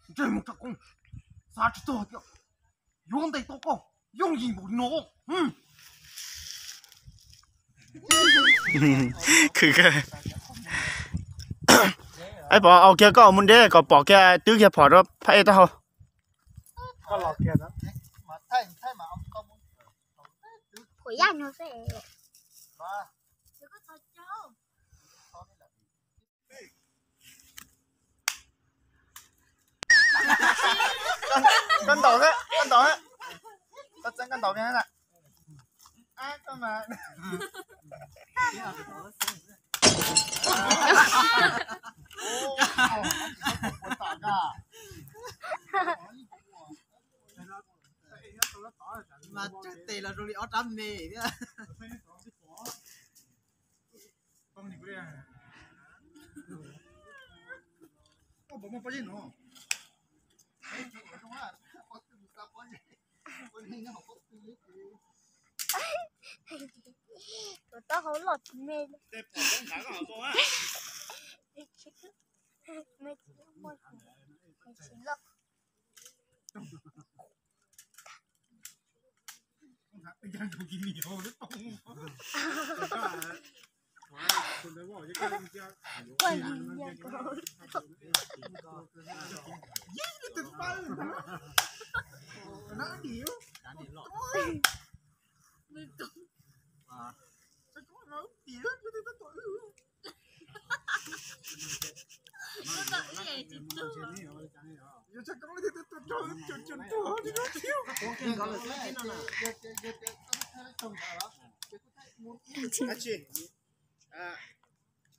Ntsej muag koj, xav tsis txog tias yuav ntes tau koj yooj yim npaum li no. Khwv kawg. Pov, au kiag koj mus deb kom pom kiag twb kiag phom rau phab ej taub hau. Koj ntaus thiab, koj ntaus thiab. Koj txeeb koj ntaus kiag na. Mas tsawg tes los zoo li ob rab me thiab. Tus taub hau loj tsis me li.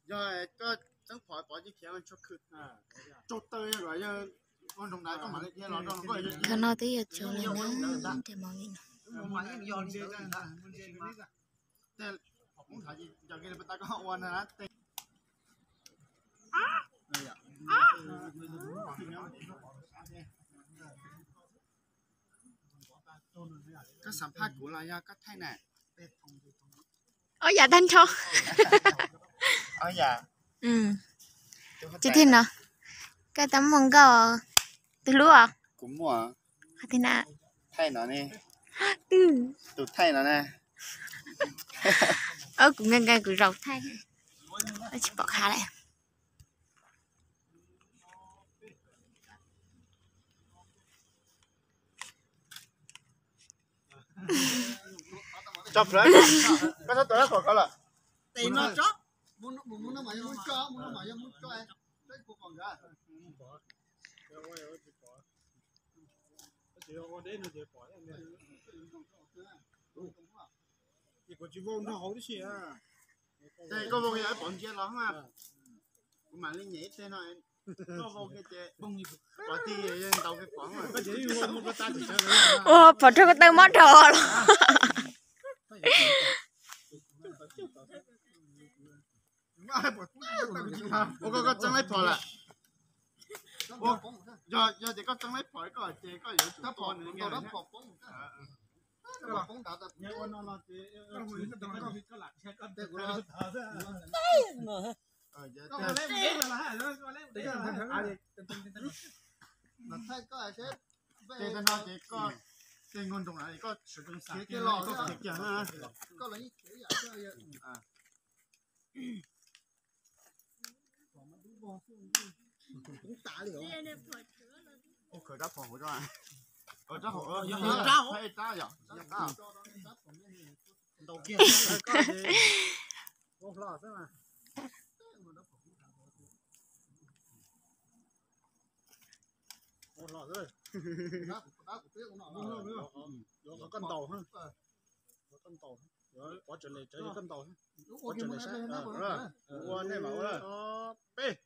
Yog koj txeeb phom pov cia khiav tso khw, tso taw yog ua nroog ntawd koj mam li khiav los rau no. Qhov no twb yuav tsaus li na, nres mov li no. Koj xam phaj kuv los yog koj thaij na? Ob yam tag nrho. Ob yam. Tsis thaij no. Koj tau muaj nkauj tus hlub os. Kuv muaj. Qhov twg na? Thaij no ne. Tus thaij no ne. Kuv nkees nkees kuv zaum thaij. Tsis pom qab lawm. Koj txhob tua lab phom ko lawm. Kuv tsis vau nrog hauv tib si. Koj vau pov ntsia los, kuv mam li nyem ib teg no. Koj vau kiag ces pov tig ntaus kiag pov. Ua pov rau koj taw mob dhau los. Ua koj, koj txeeb laib phom lawm. Yog, yog tias koj txeeb laib phom koj ces koj yuav tsum tua nws. Ces tag no ces koj tej nkauj nroos na koj sawv tsees khiav kiag los koj khiav kiag na. Ua khaws rab phom hauv, rab hauv, rab yom, rab qab. Ua hlo xwb mas. Ua hlo xwb. Yuav qhov koj ntaus, yuav qhov koj ntaus, yuav pov tsawv les tsawv yuav koj ntaus. Pov tsawv les saib, ua nej mam ua. Peb.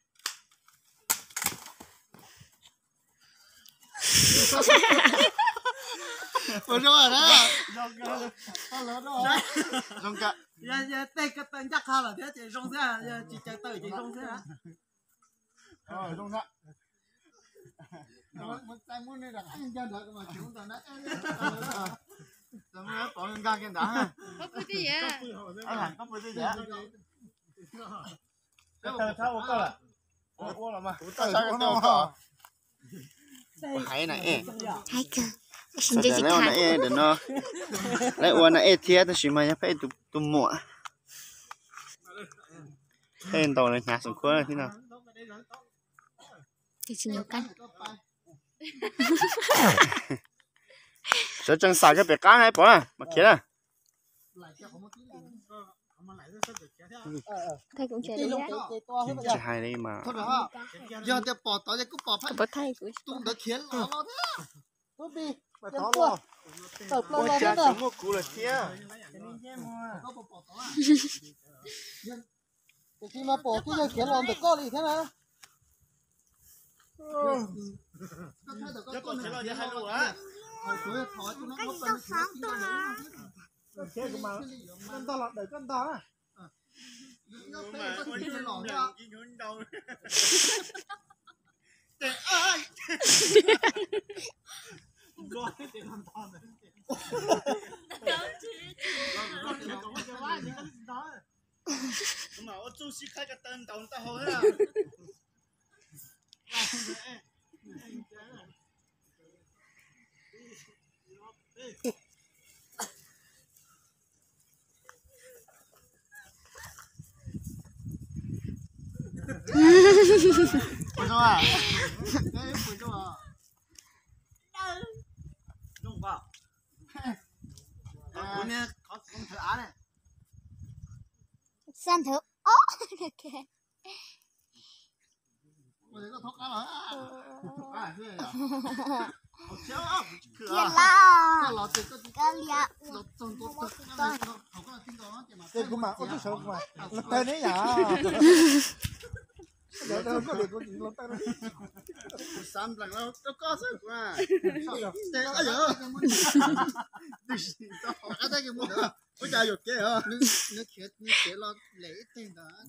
Ua zoo na. Zoo kawg. Yog tej ko taw ncaj qha lawm thiab ces zoo xwb, yog tsis caw taw ces zoo xwb. Zoo xwb. Pov nkag kiag ntawd. Koj pw twj yam. Koj pw twj yam. Koj taw txhob ua koj lawm. Hais na e, hais kawg, tab sis ntshe tsis kam. Lawv ua na e thiab tab sis mas yog peb tus muam. Peb ntaus lawv hnyav xum khuab thiab no. Sawv tsees xaim koj pem qab na pom na mas khiav na. Tsis hais li mas. Ua cas tseem muaj kuv lawm thiab. Tiam sis mas pom kuj yog khiav los ntawm koj li thiab na. Ntog los daws koj ntog na. Ua txuj sib qhaib ko taw ntaus tau hau thiab. Xab nthwv ob. Kiag lawm, koj liam ua. Ces kuv mam ua tub sawv kuv mam los tawg neb yam. Xav nplees los rau koj xwb kuv. Ua cas yuam kev os. Nws khiav los lem ib teg ntawd.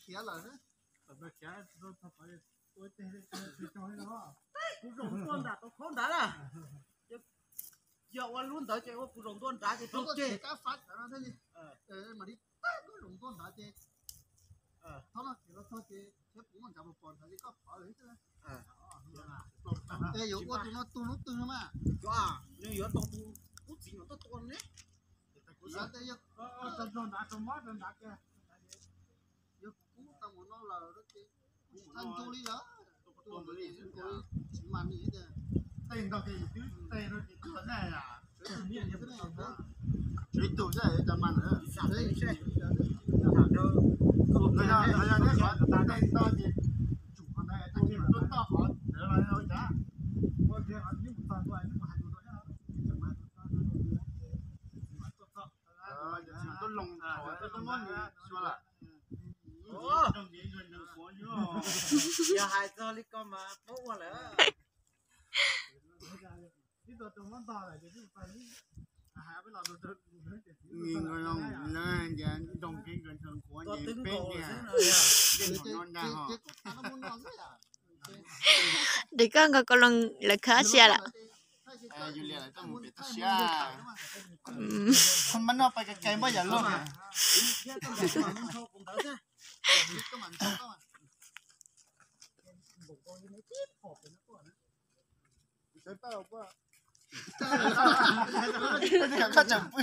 Khiav lawm. Kuv zaum ntua nram tau khaub nrad na. Yog ua lub ntawd ces ua kuv zaum ntua nrad ces tau ceg. Zaum ntua nrad ces thiab kuv nrad pos pos nrad li koj qhov lawm xwb. Yuav ua tus no tus hnub twg no mas. Nws yuav tau tus kub txiv no tuaj tua ne. Kuv xav tias yog nrad tau mob rau nrad kiag. Yog kub tau mus no lawm ces tsis tau ntu li lawm. Tsis mas nim tias tej ntog ces twb tej no ces tuag na. Tswv tus xwb cov mas lawm. Yog yog neb qhov tej ntog ces tsum qhov ntawd tuaj toj qhov ntawd los ua cas. Tuaj loo, tuaj muab nws xyuas lawm. Yog hais txog li ko mas paub ua lawm. Nroo kev nkawd ntshaw nquav ces peb tiag. Dej no no ntag ho. Dej koj nkaus koj loo lawv khab sia lawm. Yus liam lawv tuaj mus pem toj siab. Mab noj pais kais kais npaj yam luaj. Koj tseem pw.